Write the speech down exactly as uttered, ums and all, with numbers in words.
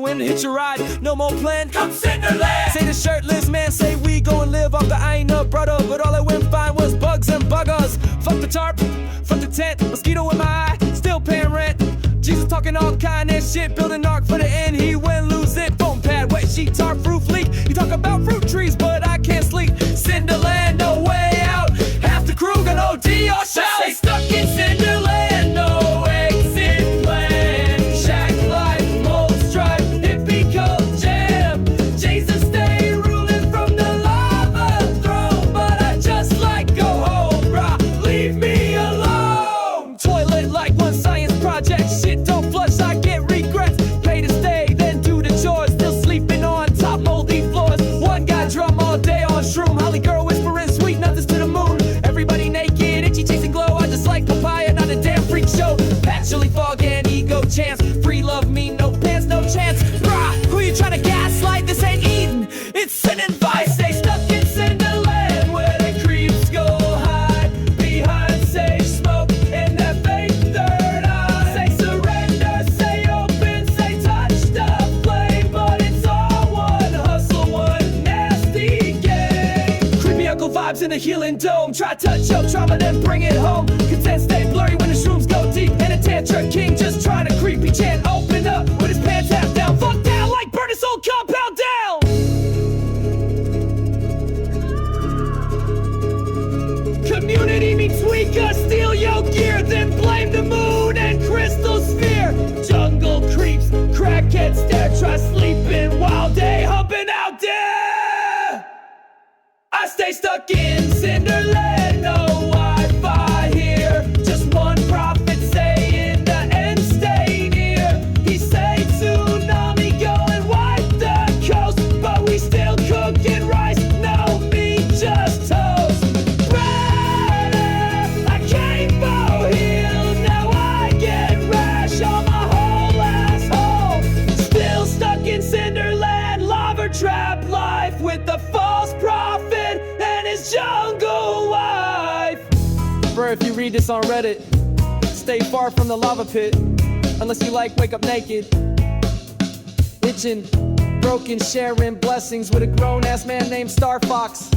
When hitch a ride, no more plan. Come Cinderland. Say the shirtless man, say we go and live off the Aina brother, but all I went find was bugs and buggers. Fuck the tarp, fuck the tent, mosquito in my eye, still paying rent. Jesus talking all kind of shit, building ark for the end. He went lose it, foam pad, wet sheet, tarp, roof leak. You talk about fruit trees, but I can't sleep. Cinderland, no way out. Half the crew gonna O D or shout. They stuck in Cinderland, no exit plan. Shack life, mold stripe, hippie cult jam. Jesus stay ruling from the lava throne, but I just like go home, brah. Leave me alone. Toilet like one science project. Shit don't flush, I get regrets. Pay to stay, then do the chores. Still sleeping on top moldy floors. One guy drum all day on shroom. Holly girl whispering sweet nothings to the moon. Everybody naked, itchy chasing glow. I just like papaya, not a damn freak show. Patchouli fog and ego chance. Free love mean no pants, no chance. Brah, who you tryna gaslight? This ain't Eden. It's an advice. They stuck in Cinderland where the creeps go hide behind sage smoke and that fake third eye. Say surrender, say open, say touch the flame, but it's all one hustle, one nasty game. Creepy uncle vibes in the healing dome. Try touch up trauma, then bring it home. Consent stay blurry when the shrooms go deep. And a tantra king just trying to creepy chant. Open up with his pants half down. Fuck down like burn his whole compound down. Community meets weaker, steal your gear, then blame the moon and crystal sphere. Jungle creeps, crackhead stare, try sleeping while they humping out there. I stay stuck in Cinderland, no Wi-Fi here. Just one prophet saying the end stay near. He say tsunami go and wipe the coast, but we still cooking rice, no meat, just toast. Brother, I came for heal, now I get rash on my whole asshole. Still stuck in Cinderland, lava trap life with the false prophet and his jungle wife. Bro, if you read this on Reddit, stay far from the lava pit, unless you like wake up naked. Itching, broken, sharing blessings with a grown ass man named Star Fox.